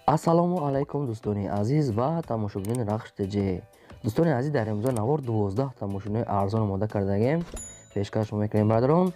Ассалому алайкум, дӯстони азиз ва тамошобинони Рахш ТЖ. Дӯстони азиз, дар имрӯза навор 12 та мошинои арзон омода кардагем, пешкаш мекунем, бародарон.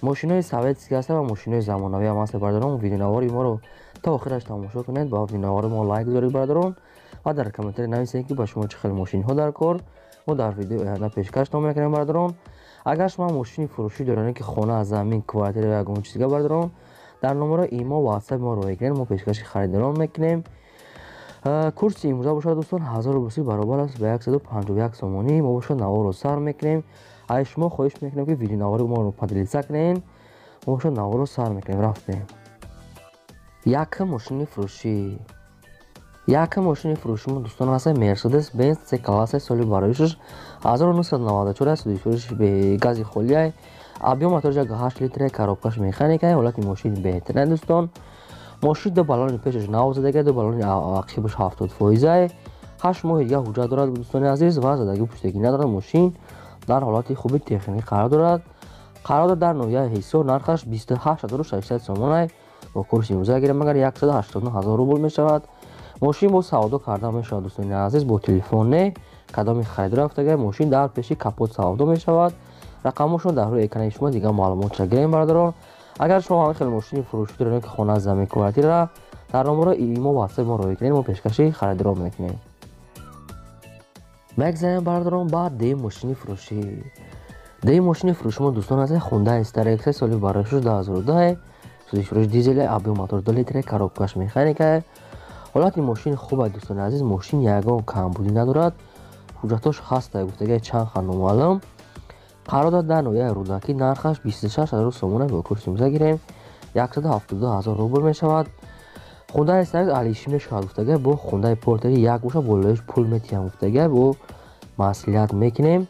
Мошинои советский ҳаста ва мошинои замонавӣ ҳам ҳаста, бародарон. Видеонавори моро то охираш тамошо кунед, ба видеонавори мо лайк гузоред, бародарон, ва дар комментарий нависед, ки ба шумо чӣ хел мошинҳо дар кор, мо дар видеои оянда пешкаштон мекунем, бародарон. Агар шумо мошини фурӯшӣ доред, ки хона, замин, квартира ё ягон чизга, бародарон, дар номерои имо, ватсап мо роҳӣ кунед, мо пешкаши харидорон мекунем. Курси имрӯза бошад, дӯстон, 1000 рубл баробар аст ба 151 сомонӣ. Мо бошад наворро сар мекунем. Аз шумо хоҳиш мекунем, ки видеонавори моро поделиться кунед. Мо бошад наворро сар мекунем. Рафтем. Якм мошини фурӯшӣ. Якм мошини фурӯшимо, дӯстон, ҳаста Мерседес Бенз С класса, соли бароишаш 1994 аст, сӯзишвориш гази холиай, объём моториш 8 литра, коробкаш механика, ҳолати мошин беҳтарин, дӯстон. Мошин ду баллони пешаш нав задага, ду баллони ақибаш 70 фоизай, 8 моҳи дига ҳуҷҷат дорад, дӯстони азиз, ва задагӣ пуштагӣ надорад. Мошин дар ҳолати хуби техникӣ қарор дорад. Қарор дорад дар ноҳияи Ҳисор, нархаш 28 600 сомонай. Бо курси имрӯза гирем агар, 189 000 рубл мешавад. Мошин бо савдо карда мешавад, дӯстони азиз, бо телефон не. Кадоми харидор рафтага, мошин дар пеши капот савдо мешавад. Рақамошон дар рӯи экрани шумо, дигар маълумотша гирем, бародарон. Агар шумо ҳамин хел мошини фурӯшӣ доред, ки хона, замин, квартира, дар номерои имо, ватсап мо роҳӣ кунед, мо пешкаши харидорон мекунем. Мегзарем, бародарон, ба дуюм мошини фурӯшӣ. Дуюм мошини фурӯши мо, дӯстон, аст Хундай Старекс, соли бароишаш 2010, сӯзишвориш дизеле, объём мотор 2 литре, коробкаш механика, ҳолати мошин хуб аст, дӯстони азиз. Мошин ягон камбудӣ надорад, ҳуҷҷатош ҳаста, гуфтагаи чанд хан номаълум. Қарор дорад дар ноҳияи Рӯдакӣ, нархаш 26 000 сомона. Бо курси имрӯза гирем, 172 000 рубл мешавад. Хундай Старекс алишӣ мешавад, гуфтага, бо Хундай Портери як боша, болоиш пул метиҳам, гуфтага, бо маслиҳат мекунем.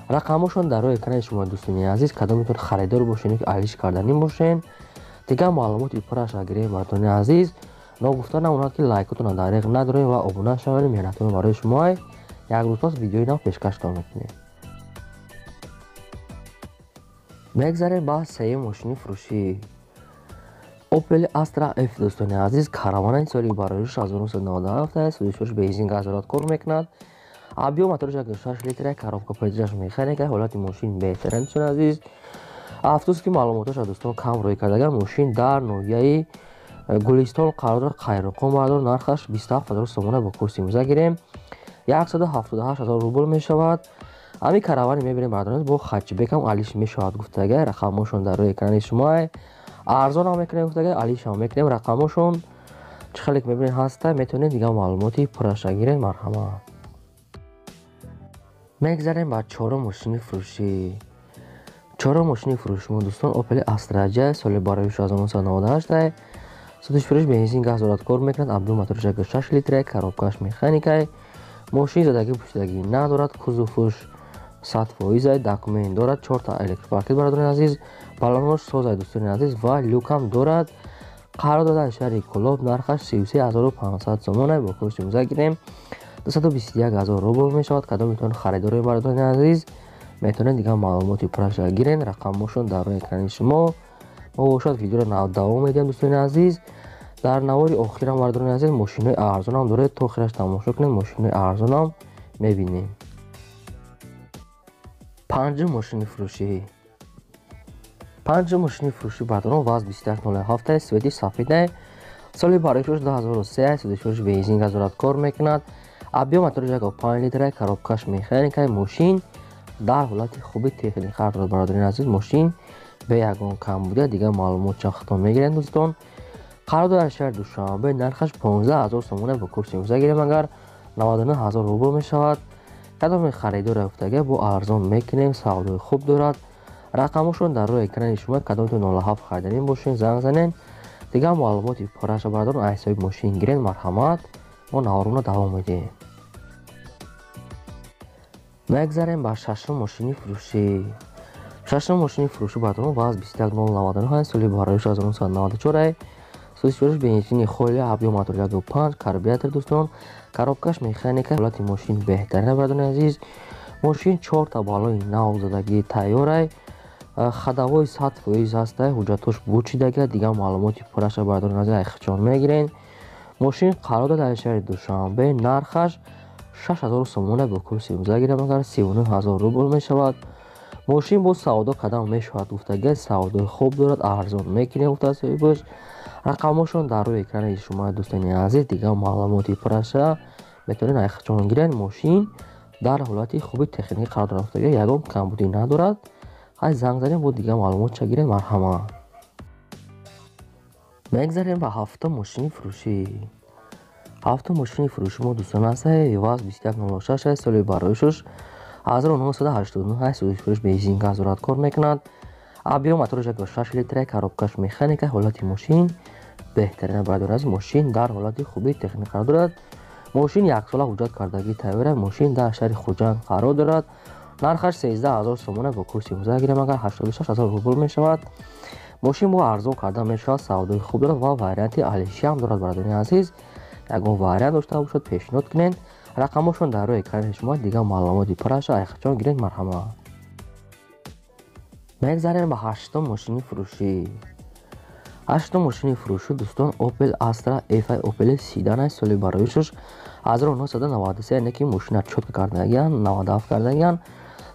Рақамошон дар рӯи экрани шумо, дӯстони азиз. Кадометон харидор бошен, ки алиш карданӣ бошен, дигар маълумоти пурраша гирем, бардони азиз. Ногуфта намонад, ки лайкотонро дареғ надорем ва обуна шавед. Меҳнатҳои барои шумо, як рӯз пас видеои нав пешкаштон мекунем. Мегзарем ба сеюм мошини фурӯшӣ. Opel Astra F, дӯстони азиз, каравани, соли бароиш 1997, сӯзишвориш бензин, газ дорад, кор мекунад. Объём моториш 6 литра, коробка передач механика, ҳолати мошин беҳтарин, дӯстони азиз. Афсӯс, ки маълумоташа, дӯстон, кам рӯй кардага. Мошин дар ноҳияи Гулистон қарор дорад, Қайроққум, бардор. Нархаш 27 000 сомона. Бо курси имрӯза гирем, 178 000 рубл мешавад. Ҳамин каравани мебинем, бардорон, бо хэтчбекам алиш мешавад, гуфтага. Рақамошон дар рӯи экрани шумо. Арзонам мекунем, гуфтага, алишам мекунем. Рақамошон чӣ хеле ки мебинед ҳаста, метавонед дигар маълумоти пурраша гиред, марҳамат. Мегзарем ба чорум мошини фурӯшӣ. Чорум мошини фурӯши мо, дӯстон, Opel Astra J, соли барои 1998, сӯзишвориш бензин, газ дорад, кор мекунад. Объём моториш 6 литра, коробкаш механика. Мошин задагӣ пуштагӣ надорад, кузовуш 100 фоизай, документ дорад, чорта электропакет, бародарони азиз, баллонош созай, дӯстони азиз, ва люкам дорад. Қарор дорад дар шаҳри Кӯлоб, нархаш 33 500 сомона. Бо курси имрӯза гирем, 221 000 рубл мешавад. Кадометон харидорои, бародарони азиз, метавонед дигар маълумоти пурраша гирен. Рақамошон дар рӯи экрани шумо. Мо бошад видеоро давом медиҳем, дӯстони азиз. Дар навори охирам, бародарони азиз, мошинои арзонам доред, то охираш тамошо кунед, мошинои арзонам мебинем. Панҷум мошини фурӯшӣ. Панҷум мошини фурӯшӣ, бародарон, ВАЗ 2107, цвети сафеда, соли бароишош 2003, сӯзишвориш бензин, газ дорад, кор мекунад. Объём моториш 5 литра, коробкаш механика. Мошин дар ҳолати хуби техникӣ қарор дорад, бародарони азиз. Мошин бе ягон камбудия. Дигар маълумот чахтон мегирем, дӯстон. Қарор дорад шаҳри Душанбе, нархаш 15 000 сомона. Бо курси имрӯза гирем агар, 99 000 рубл мешавад. Кадоме харидор ёфтага, бо арзон мекунем, савдои хуб дорад. Рақамошон дар рӯи экрани шумо. Кадометон 07 хариданӣ бошен, занг занен, дигар маълумоти пурраша, бародарон, аз ҳисоби мошин гирен, марҳамат. Мо наворона давом медиҳем. Мегзарем ба шашум мошини фурӯшӣ. Шашум мошини фурӯшӣ, бародарон, ВАЗ 21099, соли бароиш 1994, сӯзишвориш бензини холӣ, объём мотор 5, карбюратор, дӯстон, коробкаш механика, ҳолати мошин беҳтарина, бародарони азиз. Мошин чорта баллони нав задагӣ тайёрай, ходовой 100 фоиз ҳастай, ҳуҷҷатош бучидага. Дигар маълумоти пурраша, бародарони азиз, айхчон мегирен. Мошин қарор дорад дар шаҳри Душанбе, нархаш 6000 сомона бо курси имрӯза гирем агар 39000 рубл мешавад. Мошин бо савдо кардам мешавад гуфтагӣ, савдои хуб дорад, арзон мекунем гуфта соҳибаш. Рақамҳошон дар рӯи экрани шумо дӯстони азиз, дигар маълумоти пурраша метавонед айхчон гиред. Мошин дар ҳолати хуби техникӣ қарор дорад гуфтагӣ, ягон камбудӣ надорад. Хай занг занем бо дигар маълумотша гиред, марҳамат. Мегзарем ба ҳафтум мошини фурӯшӣ. Ҳафтум мошини фурӯши мо дӯстон аст ВАЗ 2106, соли бароишуш 1989, сӯзишфурӯш бензин газ дорад, кор мекунад. Объём мотораш 1.6 литра, коробкаш механика, ҳолати мошин беҳтарина барои аз мошин дар ҳолати хуби техникӣ қарор дорад. Мошин яксола ҳуҷҷат кардагӣ тайёра. Мошин дар шаҳри Хуҷанд қарор дорад. Нархаш 13000 сомона бо курси имрӯза гирем агар 86000 рубл мешавад. Мошин бо арзон карда мешавад, савдои хуб дорад ва варианти алиши ҳам дорад. Бародарони азиз, ягон вариант дошта бошад пешниҳод кунед. Рақамҳошон дар рӯи экрани шумо, дигар маълумоти пурраша айхчон гиред, марҳамат. Мегзарем ба ҳаштум мошини фурӯшӣ. Ҳаштум мошини фурӯшӣ дӯстон Opel Astra F Opel седан аст, соли бароишуш 1993, яъне ки мошина чётко кардагиян, 97 кардагиян.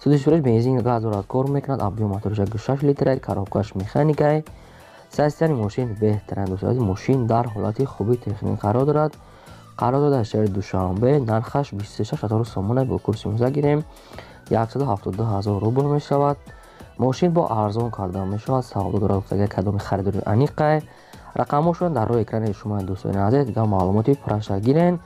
Сӯзишфурӯш бензин газ дорад, кор мекунад. Объём мотораш 1.6 литра, коробкаш механикай. Состояни мошин беҳтарин дӯстон, мошин дар ҳолати хуби техникӣ қарор дорад. Қарор дорад дар шаҳри Душанбе, нархаш 26000 сомона бо курси имрӯза гирем 172000 рубл мешавад. Мошин бо арзон карда мешавад, савдо дорад гуфтагӣ, кадоми харидори аниқай. Рақамҳошон дар рӯи экрани шумо дӯстони азиз, дигар маълумоти пурраша гирен.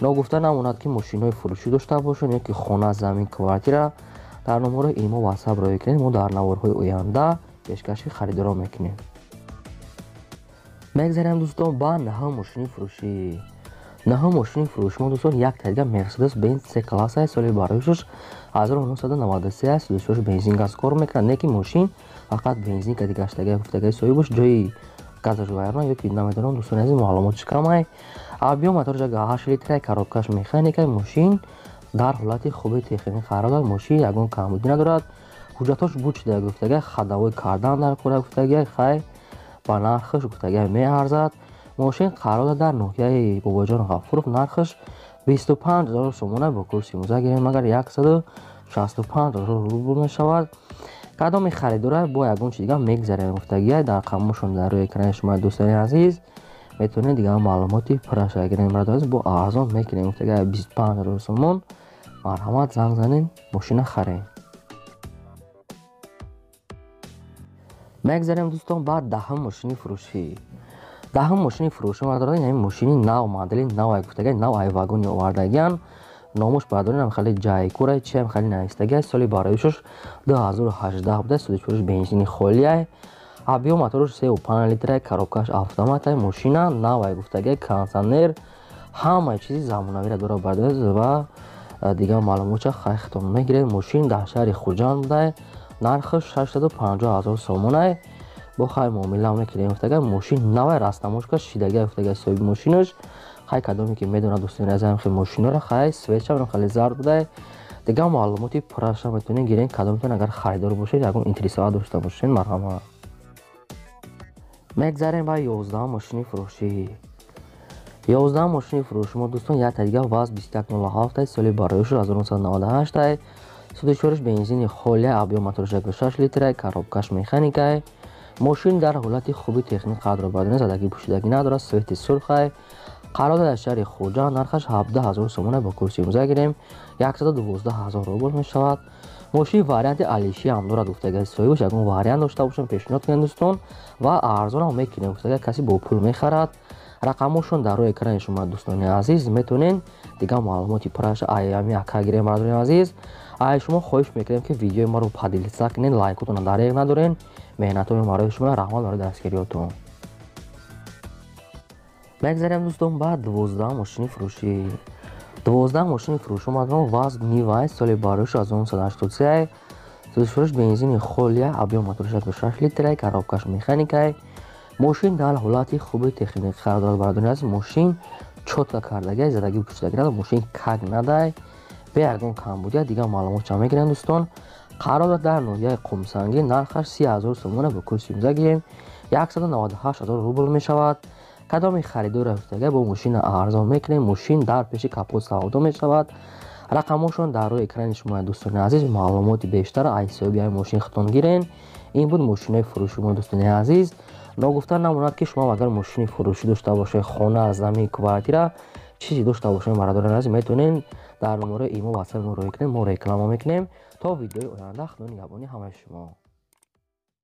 Ногуфта намонад ки мошинҳои фурӯшӣ дошта бошед ё ки хона, замин, квартира дар номерҳои имо WhatsApp роҳӣ кунед, мо дар наворҳои оянда пешкаши харидорон мекунем. Мегзарем дӯстон ба наҳум мошини фурӯшӣ. Наҳум мошини фурӯши мо дӯстон як тайга Mercedes Benz C класс аст, соли бароишуш 1993 аст, сӯзишфурӯш бензин газ кор мекунад, не ки мошин фақат бензин кади гаштагӣ гуфтагӣ соҳибаш ҷои газаш вайрон ё ки намедонам дӯстони азиз, маълумотш камай. Объём мотораш 8 литра, коробкаш механика, мошин дар ҳолати хуби техникӣ қарор дорад, мошин ягон камбудӣ надорад. Ҳуҷҷатҳош буд шуда гуфтагӣ, ходовой кардан дар кора гуфтагӣ, хай ба нархаш гуфтагӣ меарзад. Мошин қарор дорад дар ноҳияи Бобоҷон Ғафуров, нархаш 25000 сомона бо курси имрӯза гирем агар 165 000 рубл мешавад. Кадоми харидора бо ягон чи дигар мегзарем гуфтагӣ, дар рақамҳошон дар рӯи экрани шумо дӯстони азиз, метавонед дигар маълумоти пурраша гирем. Бародари бо арзон мекунем гуфтагӣ 25000 сомон. Марҳамат занг занед, мошина харем. Мегзарем дӯстон ба даҳум мошини фурӯшӣ. Даҳум мошини фурӯшӣ бародарон ин мошини нав, модели нав гуфтагӣ, нав ай вагони овардагиян. Номуш бародарон хеле ҷайкура чи хеле навистагӣ, соли бароишуш 2018 буда, сӯзишфурӯш бензини холия, объём мотораш 3.5 литра, коробкаш автомат, мошина нав гуфтагӣ, кондиционер, ҳамаи чизи замонавиро дорад бародарон ва дигар маълумотша хайхтон мегиред. Мошин дар шаҳри Хуҷанд буда, нархаш 650 000 сомона, бо хай муомила мекунем гуфтагӣ. Мошин навай растамошка шидагӣ гуфтагӣ соҳиби мошинаш. Хай кадоме ки медонад дӯстони азиз хел мошинҳоро, хай светшам хеле зард буда. Дигар маълумоти пурраша метавонед гиред, кадомтон агар харидор бошед, ягон интересоват дошта бошед, марҳамат. Мегзарем ба 11 мошини фурӯшӣ. 11 мошини фурӯши мо дӯстон як тайга ВАЗ 2107, соли бароишуш 1998, сӯзишфурӯш бензини холия, объём мотораш 1.6 литра, коробкаш механика. Мошин дар ҳолати хуби техникӣ қарор дорад, задагӣ пӯшидагӣ надорад, свети сурхай. Қарор дорад дар шаҳри Хуҷанд, нархаш 17000 сомона бо курси имрӯза гирем 112000 рубл мешавад. Мошин варианти алиши ҳам дорад гуфтагӣ соҳибаш, ягон вариант дошта бошанд пешниҳод кунед дӯстон ва арзон ҳам мекунем гуфтагӣ, касе бо пул мехарад. Рақамҳошон дар рӯи экрани шумо дӯстони азиз, метавонед дигар маълумоти пурраша аями ака гирем. Бародарони азиз, ай шумо хоҳиш мекунем ки видеои маро поделиться кунед, лайкотонро дареғ надоред. Меҳнатҳои барои шумо, раҳмат барои дастгириётон. Мегзарем дӯстон ба 12 мошини фурӯшӣ. 12 мошини фурӯшӣ омадам ВАЗ Нива, соли бароиш 1983, сӯзишфурӯш бензини холия, объём мотораш 1.6 литра, коробкаш механика. Мошин дар ҳолати хуби техникӣ қарор дорад бародарони азиз, мошин чётко кардагӣ, задагӣ пӯшидагӣ надорад, мошин как надай, бе ягон камбудия. Дигар маълумотша мегирем дӯстон. Қарор дорад дар ноҳияи Қумсангӣ, нархаш 30000 сомона бо курси имрӯза гирем 198 000 рубл мешавад. Кадоми харидор рафтага бо мошина арзон мекунем. Мошин дар пеши капот савдо мешавад. Рақамошон дар рӯи экрани шумо, дӯстони азиз. Маълумоти бештар аз ҳисоби ҳамин мошин худтон гирен. Ин буд мошинои фурӯши мо, дӯстони азиз. Ногуфта намонад, ки шумо агар мошини фурӯшӣ дошта бошед, хона, замин, квартира, чизе дошта бошед, бародарони азиз, метавонед дар номерои имо, ватсап мо роҳӣ кунед, мо реклама мекунем. То видеои оянда, худо нигаҳбони ҳамаи шумо.